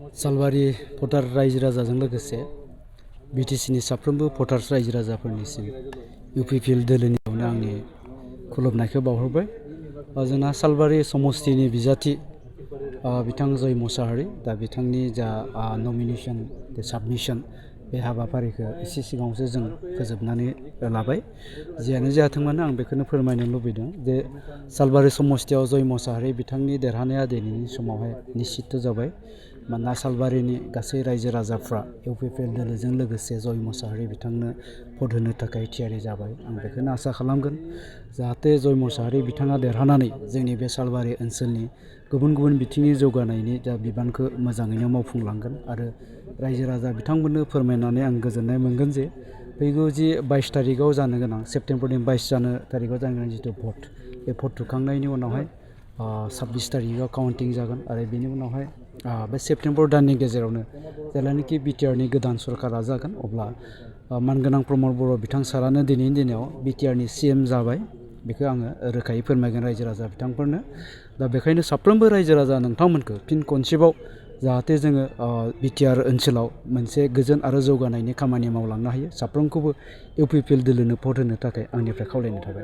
सालबारि भटार रायजो राजाजों लोगोसे बिटिसिनि साफ्रोमबो भटार्स रायजो राजाफोरनिसिम इउपिपिएल दोलोनियावनो आंनि खुलुमनायखौ बावहरबाय। जोंना सालबारि समस्तिनि बिजाथि बिथां जय मुसाहारि दा बिथांनि जा नमिनेसन साबमिसन बे हाबाफारिखौ एसे सिगाङावसो जों फोजोबनानै लाबाय। जियानो जाथों मानो आं बेखौनो फोरमायनो लुबैदों जे सालबारि समस्तियाव जय मुसाहारि बिथांनि देरहानाया दिनैनि समावहाय निश्चित जाबाय। मानोना सालबारिनि गासै रायजो राजाफ्रा इउपिपिएल दोलोजों लोगोसे जय मुसाहारि बिथांनो भट होनो थाखाय थियारि जाबाय। आं बेखौनो आसा खालामगोन जाहाथे जय मुसाहारि बिथाङा देरहानानै जोंनि बे सालबारि ओनसोलनि गुबुन गुबुन बिथिंनि जौगानायनि जा बिबानखौ मोजाङैनो मावफुंलांगोन आरो रायजो राजा बिथांमोननो फोरमायनानै आं गोजोननाय मोनगोन जे फैगौ जि 22 तारिखआव जानो गोनां सेप्तेम्बरनि 22 तारिखआव जानो गोनां जिथु भट बे भट थुखांनायनि उनावहाय 26 तारिखआव काउन्टिं जागोन आरो बेनि उनावहाय बे सेप्तेम्बर दाननि गेजेरावनो जेब्लानाखि बिटिआरनि गोदान सरकारा जागोन अब्ला मानगोनां प्रमद बर' बिथां सारानो दिनैनि दिनाव बिटिआरनि सिएम जाबाय। बेखौ आङो रोखायै फोरमायगोन रायजो राजा बिथांफोरनो। दा बेखायनो साफ्रोमबो रायजो राजा नोंथांमोनखौ फिन खनसेबाव जाहाथे जोङो बिटिआर ओनसोलाव मोनसे गोजोन आरो जौगानायनि खामानि मावलांनो हायो साफ्रोमखौबो इउपिपिएल दोलोनो भट होनो थाखाय आंनिफ्राय खावलायनाय थाबाय।